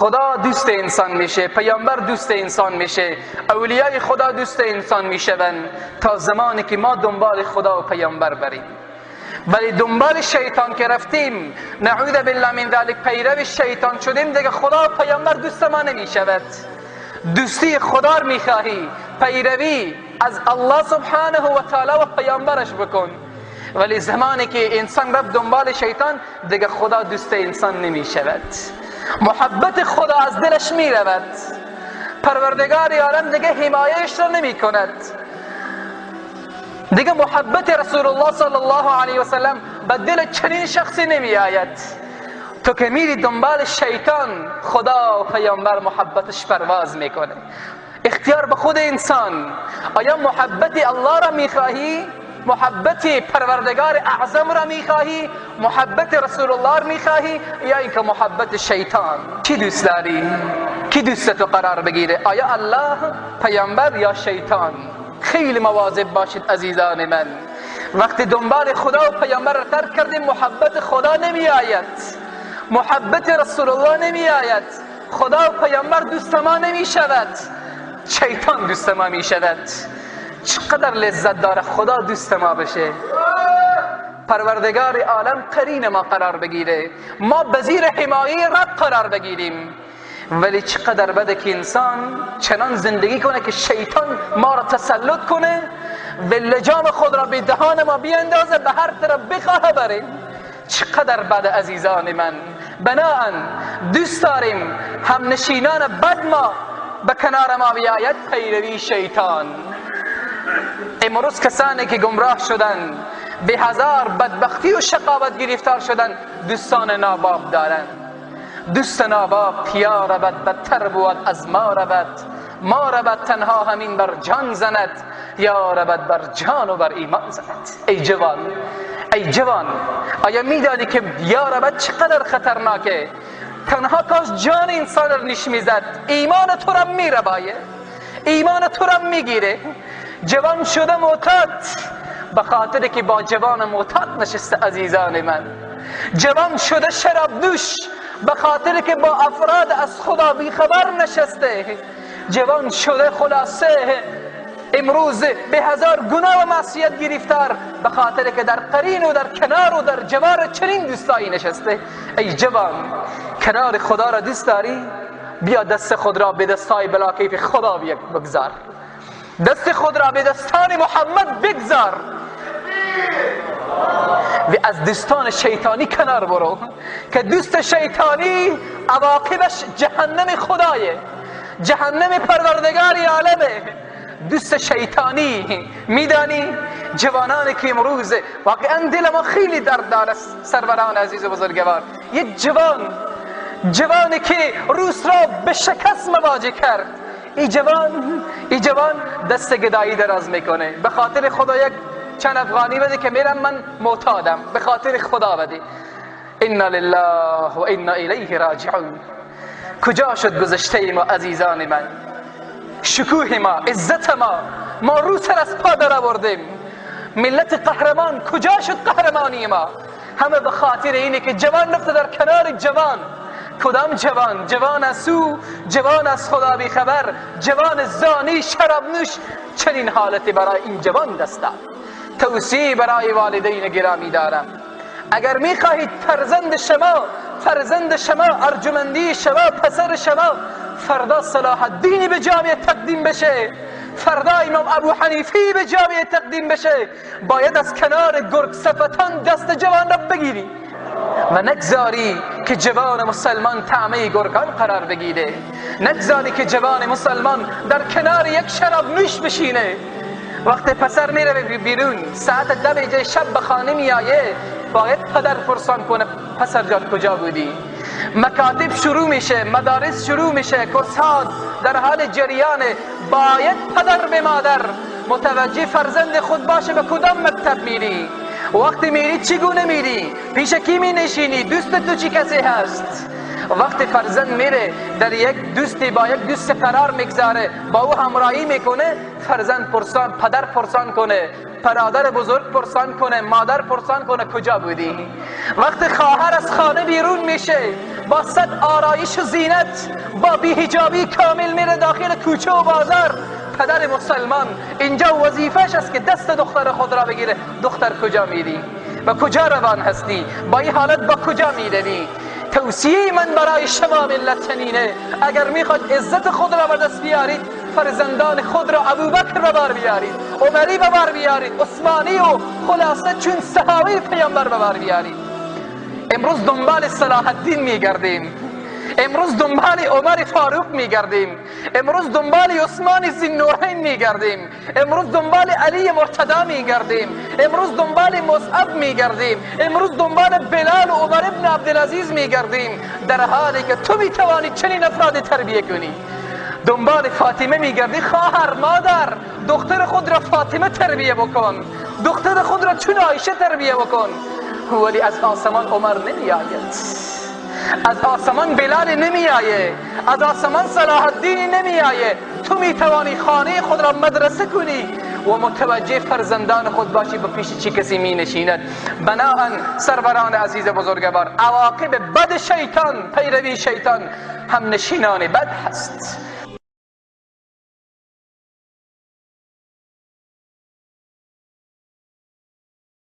خدا دوست انسان میشه، پیامبر دوست انسان میشه، اولیای خدا دوست انسان میشوند تا زمانی که ما دنبال خدا و پیامبر بریم. ولی دنبال شیطان که رفتیم، نعوذ بالله من ذلک، پیرو شیطان شدیم، دیگه خدا و پیامبر دوست ما نمیشود. دوستی خدا رو میخواهی، پیروی از الله سبحانه و تعالی و پیامبرش بکن. ولی زمانی که انسان رفت دنبال شیطان، دیگه خدا دوست انسان نمیشود. محبت خدا از دلش میرود. پروردگار عالم دیگه حمایهش را نمی کند. دیگه محبت رسول الله صلی الله علیه و سلم به دل چنین شخصی نمی آید. تو که میری دنبال شیطان، خدا و پیامبر محبتش پرواز میکنه. اختیار به خود انسان. آیا محبت الله را میخواهی؟ محبت پروردگار اعظم را میخواهی؟ محبت رسول الله را میخواهی؟ یا اینکه محبت شیطان؟ کی دوست داری؟ کی دوست تو قرار بگیره؟ آیا الله، پیامبر یا شیطان؟ خیلی مواظب باشید عزیزان من. وقتی دنبال خدا و پیامبر را ترک کردیم، محبت خدا نمی آید، محبت رسول الله نمی آید، خدا و پیامبر دوست ما نمی شود، شیطان دوست ما می شود. چقدر لذت داره خدا دوست ما بشه، پروردگار عالم قرین ما قرار بگیره، ما به زیر حمایه رب قرار بگیریم. ولی چقدر بده که انسان چنان زندگی کنه که شیطان ما را تسلط کنه و لجام خود را به دهان ما بیاندازه، به هر طرف بخواه بریم. چقدر بده عزیزان من. بناهن دوست داریم همنشینان بد ما به کنار ما بیاید، پیروی شیطان. امروز کسانی که گمراه شدن، به هزار بدبختی و شقاوت گرفتار شدن، دوستان ناباب دارند. دوست ناباب کیا رود بدتر بود از ما رود، ما رود تنها همین بر جان زند، یا رود بر جان و بر ایمان زند. ای جوان، ای جوان، آیا میدانی که یا رود چقدر خطرناکه؟ تنها کاش جان انسان را نیش میزد، ایمان تو را میربایه، ایمان تو را میگیره. جوان شده معتاد به خاطر که با جوان معتاد نشسته. عزیزان من، جوان شده شراب نوش به خاطر که با افراد از خدا بیخبر نشسته. جوان شده خلاصه امروز به هزار گناه و معصیت گرفتار به خاطر که در قرین و در کنار و در جوار چنین دوستایی نشسته. ای جوان، کنار خدا را دوست داری؟ بیا دست خود را به دستای بلاکیف خدا بگذار، دست خود را به دستان محمد بگذار و از دوستان شیطانی کنار برو که دوست شیطانی عواقبش جهنم خدایه، جهنم پروردگار عالمه. دوست شیطانی میدانی جوانان که امروز واقعا دل ما خیلی درد داره سروران عزیز و بزرگوار، یک جوانی که روس را به شکست مواجه کرد، ای جوان دست گدایی دراز میکنه به خاطر خدا یک چند افغانی بده که میرم من معتادم، به خاطر خدا بده. انا لله و انا الیه راجعون. کجا شد گذشته ما عزیزان من؟ شکوه ما، عزت ما، ما رو سر از پا در آوردیم. ملت قهرمان کجا شد قهرمانی ما؟ همه به خاطر اینه که جوان رفته در کنار جوان. کدام جوان؟ جوان از سو، جوان از خدا بی خبر، جوان زانی شراب نوش. چنین حالتی برای این جوان دست داد. توصیه برای والدین گرامی دارم، اگر میخواهید فرزند شما، ارجمندی شما، پسر شما فردا صلاح الدینی به جامعه تقدیم بشه، فردا امام ابو حنیفی به جامعه تقدیم بشه، باید از کنار گرگ صفتان دست جوان را بگیری و نگذاری که جوان مسلمان طعمه گرگان قرار بگیره، نگذاری که جوان مسلمان در کنار یک شراب نوش بشینه. وقتی پسر میره بیرون ساعت 10 شب به خانه میایه، باید پدر پرسان کنه پسر جان کجا بودی؟ مکاتب شروع میشه، مدارس شروع میشه، کورس ها در حال جریانه، باید پدر به مادر متوجه فرزند خود باشه به کدام مکتب میری، وقتی میری چگونه میری، پیش کی می نشینی، دوست تو چی کسی هست. وقتی فرزند میره در یک دوستی با یک دوست قرار میگذاره، با او همراهی میکنه، فرزند پرسان، پدر پرسان کنه، برادر بزرگ پرسان کنه، مادر پرسان کنه کجا بودی. وقتی خواهر از خانه بیرون میشه با 100 آرایش و زینت، با بی‌حجابی کامل میره داخل کوچه و بازار. پدر مسلمان اینجا وظیفه‌اش است که دست دختر خود را بگیره. دختر کجا میری و کجا روان هستی؟ با این حالت با کجا میروی؟ توصیه من برای شما ملت چنینه، اگر میخواد عزت خود را به دست بیارید، فرزندان خود را ابوبکر به بار بیارید، عمری به بار بیارید، عثمانی و خلاصه چون صحابه پیامبر به بار بیارید. امروز دنبال صلاح الدین میگردیم، امروز دنبال عمر فاروق میگردیم، امروز دنبال عثمان ذی‌النورین میگردیم، امروز دنبال علی مرتضی میگردیم، امروز دنبال مصعب میگردیم، امروز دنبال بلال و عمر ابن عبدالعزیز میگردیم، در حالی که تو میتوانی چنین افراد تربیه کنی. دنبال فاطمه میگردی، خواهر، مادر، دختر خود را فاطمه تربیه بکن، دختر خود را چون عایشه تربیه بکن. ولی از آسمان عمر نمیآید، از آسمان بلال نمی آیه، از آسمان صلاح الدین نمی آیه. تو می توانی خانه خود را مدرسه کنی و متوجه فرزندان خود باشی به پیش چی کسی می نشیند. بناهن سروران عزیز بزرگوار، عواقب بد شیطان، پیروی شیطان، هم نشینان بد هست.